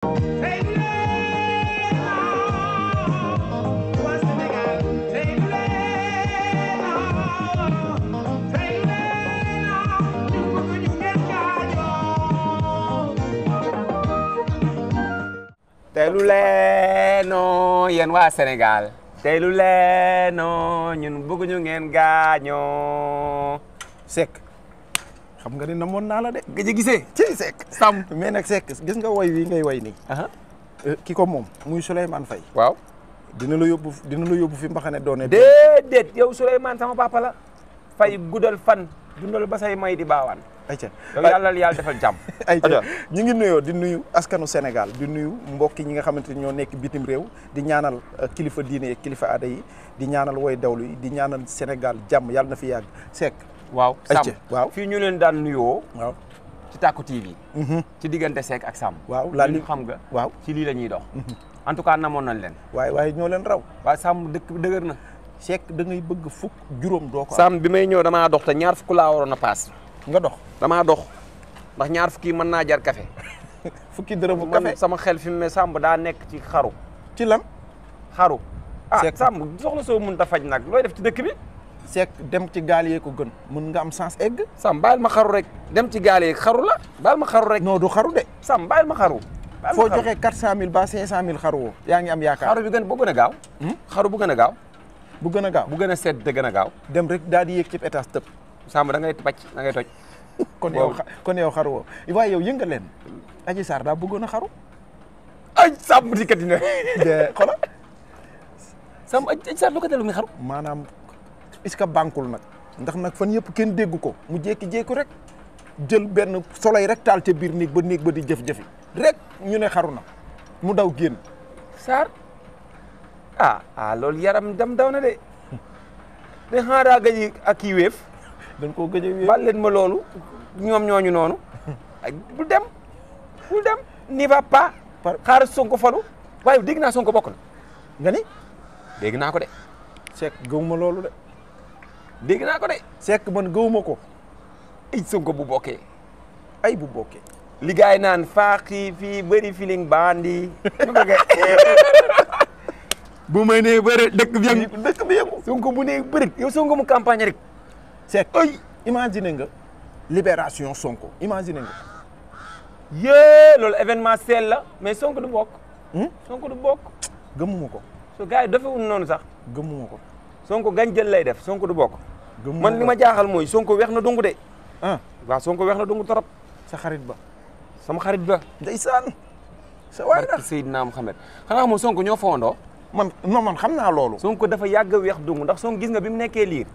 teelu leeno yéen waa Sénégal teelu leeno ñun bëgguñu ngeen gaañoo. Seck xam nga ni namoon naa la de. gëj a gisee ci Seck Sam. mais nag Seck gis nga woy wi ngay woy nii. ki ko moom muy Souleymane Faye. waaw dina la yóbbu fi mbaxane doone. déedéet yow Souleymane sama papa la. Faye guddal fan dundal ba say may di baawaan. ayca yow yàlla defal jàmm. ayca ñu ngi nuyoo di nuyu askanu Sénégal di nuyu mbokki ñi nga xamante ni ñoo nekk bitim réew di ñaanal kilifa diine kilifa aada yi di ñaanal woy dawlu yi di ñaanal Sénégal jàmm yàlla na fi yàgg Seck. waaw Sam waaw fii ñu leen daan nuyoo. waaw ci Tacko TV. ci diggante Seck ak Sam. waaw li xam nga. waaw ci lii la ñuy dox. en tout cas namoon nañ leen. waaye ñoo leen raw. waaw Sam dëkk bi dëgër na. Seck da ngay bëgg fukk juróom doo ko am. Sam bi may ñëw damaa dox te ñaar fukk laa waroon a paas. nga dox damaa dox ndax ñaar fukki mën naa jar café. fukki dërëmu man café sama xel fi mu ne Samb daa nekk ci xaru. ci lan. xaru Seck Samb soxla soo mënut a faj nag looy def ci dëkk bi. Seck dem ci gaal yee ko gën mën nga am sens egg. Samb bàyyil ma xaru rek dem ci gaal yi xaru la bàyyil ma xaru rek. non du xaru de. Samb bàyyil ma xaru. foo joxee 400000 ba 500000 xaru woo yaa ngi am yaakaar. xaru bi bu gën a gaaw. xaru bu gën a gaaw. bu gën a gaaw bu gën a sedd te gën a gaaw. dem rek daal di yéeg ci étage tëb. Samb da ngay bàcc da ngay toj. kon yow xaru woo waaye yow yëngal leen Adji Sarr daa bëggoon a xaru. ay Samb di kat dina. xoolal Samb Adji Sarr lu ko dellu muy xaru. maanaam est-ce que bànkul nag ndax nag fan yëpp kenn dégg ko mu jékki-jékki rek jël benn soleil rek taal ca biir néeg ba di jëf-jëfi rek ñu ne xaru na mu daw génn. Sarr loolu yaram daw na de. de xanaa daa gëj ak kii wéef. dañ koo gëj a wéef bal leen ma loolu ñoom ñooñu noonu. ay bul dem n'y va pas. xaaral Sonko falu waaye dégg naa Sonko bokk na. nga ni. dégg naa ko de. Seck gëwuma loolu de. dégg naa ko de. Seck man gëwuma ko. ay Sonko bu bokkee. ay bu bokkee. li gaay naan faaxi fii bëri feeling bandi. bu may nee bëri dëkk bi yëngu. Sonko bu nee bëri yow Sonko mu campagne rek. Seck imagine nga libération Sonko imagine nga. yee loolu événementiel la mais Sonko du bokk. Sonko du bokk. gëmuma ko. so gars yi dafewul noonu sax. gëmuma ko. Sonko gañ jël lay def Sonko du bokk. gëmuma man li ma jaaxal mooy Sonko weex na dungu de. waaw Sonko weex na dungu torop. sa xarit ba. sama xarit ba. ndeysaan. sa waay barke Seydina Muhammad xanaa moom Sonko ñoo fondoo. man xam naa loolu. Sonko dafa yàgg a weex dungu ndax Sonko gis nga bi mu nekkee liir.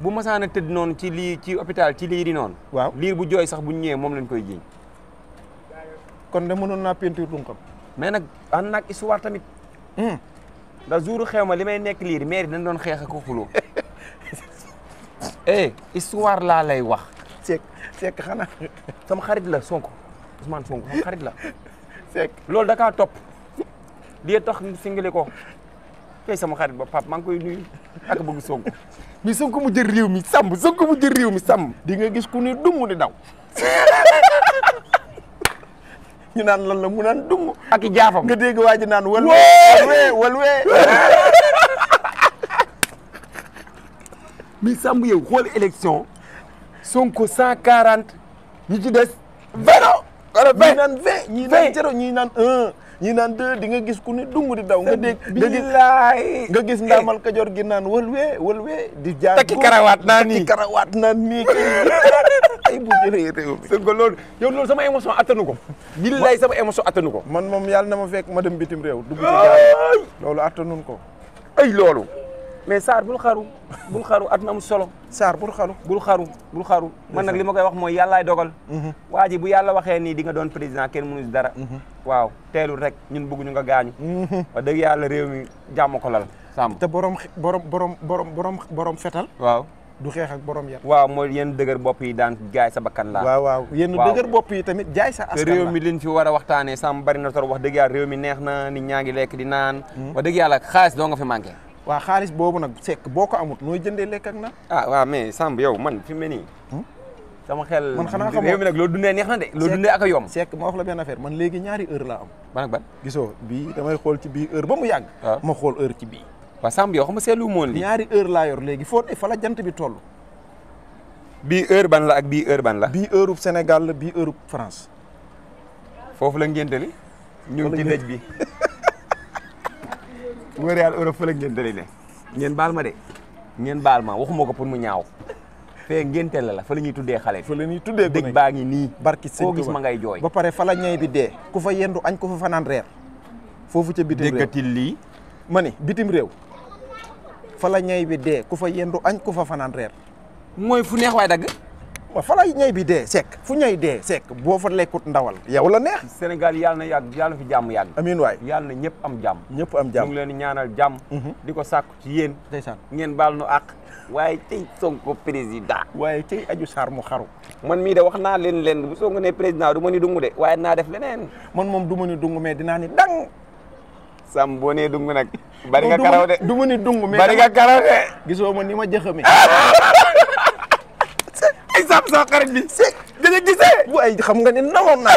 bu masaana tëdd noonu ci hôpital ci liir yi noonu. waaw liir bu jooy sax bu ñëwee moom lañ koy jiiñ. kon de mënoon naa peinture dunkam. mais nag ànd naag histoire tamit. ndax jour xew ma li may nekk liir maire dañ doon xeex ak xuloo. histoire laa lay wax. Seck xanaa. sama xarit la Sonko Ousmane Sonko sama xarit la. Seck loolu da kaa topp. lii tax singale ko. tey sama xarit ba Pape maa ngi koy nuyu ak bëgg Sonko. mais Sonko mu jël réew mi sàmm Sonko mu jël réew mi sàmm. di nga gis ku ne dumm di daw. ñu naan lan la mu naan dumm. ak i jaafam nga dégg waa ji naan wal wee. mais sàmm yow xool élection. Sonko 140 ñi ci des 20 wala 20 ñii naan 20 ñii naan 0 ñii naan 1 ñii naan 2 di nga gis ku ne dung di daw nga dégg nga gis ndaamal Kajoor gi naan wal wee di jaar takki karawaat naan nii ay bu jëlee réew mi Sonko loolu yow loolu sama émotion attanu ko billaay sama émotion attanu ko man moom yàlla na ma fekk ma dem bitim réew dugg ci gaal loolu attanun ko ay loolu mais Sarr bul xaru at na am solo. Sarr bul xaru man nag li ma koy wax mooy yàllaay dogal. waa ji bu yàlla waxee nii di nga doon président kenn mënu si dara. waaw teelul rek ñun bëgguñu nga gaañu. wax dëgg yàlla réew mi jàmm ko lal. Samb te borom fetal. waaw du xeex ak borom yat. waaw mooy yenn dëgër bopp yi daan jaay sa bakkan laa. waaw yenn dëgër bopp yi tamit jaay sa askan la. te réew mi liñ fi war a waxtaanee Samb bari na trop wax dëgg yàlla réew mi neex na nit ñaa ngi lekk di naan. wax dëgg yàlla xaalis doo nga fi manqué. waaw xaalis boobu nag Seck boo ko amut nooy jëndee lekk ak na waaw mais Samb yow man fi mu ne nii sama xel man xanaa xamoo réew mi nag loolu dundee neex na de loolu dundee ak a yomb Seck ma wax la benn affaire man léegi ñaari heure laa am ban ak ban gisoo bii damay xool ci bii heure ba mu yàgg ma xool heure ci bii waaw Samb yow xam nga seetlu moon li ñaari heure laa yor léegi foo fa la jant bi toll bii heure ban la ak bii heure ban la bii heure Sénégal la bii heure France foofu la ngéntali ñu ngi ci dëj bi wër yàlla Europe fa la ngéntali ne ngeen baal ma de ngeen baal ma waxuma ko pour mu ñaaw fee ngénte la fa la ñuy tuddee xale fa la ñuy tuddee dëj baa ngi nii barki sëñ koo gis ma ngay jooy ba pare fa la ñay bi dee ku fa yendu añ ku fa fanaan reer foofu ca bitim réew déggatil lii ma ni bitim réew fa la ñay bi dee ku fa yendu añ ku fa fanaan reer mooy fu neex waay dagg waaw fa la ñay bi dee Seck fu ñay dee Seck boo fa lekkut ndawal yow la neex Sénégal yàlla na yàgg yàlla na fi jàmm yàgg amiin waay yàlla na ñëpp am jàmm ñëpp am ñu jàmm ngi leen di ñaanal jàmm di ko sàkku ci yéen ndeysaan ngeen baal nu àq waaye tey Sonko président waaye tey aju saar mu xaru man mii de wax naa leen bu Sonko ne président du ma ni dungu de waaye naa def leneen man moom du ma ni dung mais dinaa ni dang Sam boo nee dungu nag bari nga karaw de du ma ni dung mais bari nga karaw de gisoo ma ni ma jëxame ay Sam soo xarit bi Seck gën a gisee bu ay xam nga ni namoon naa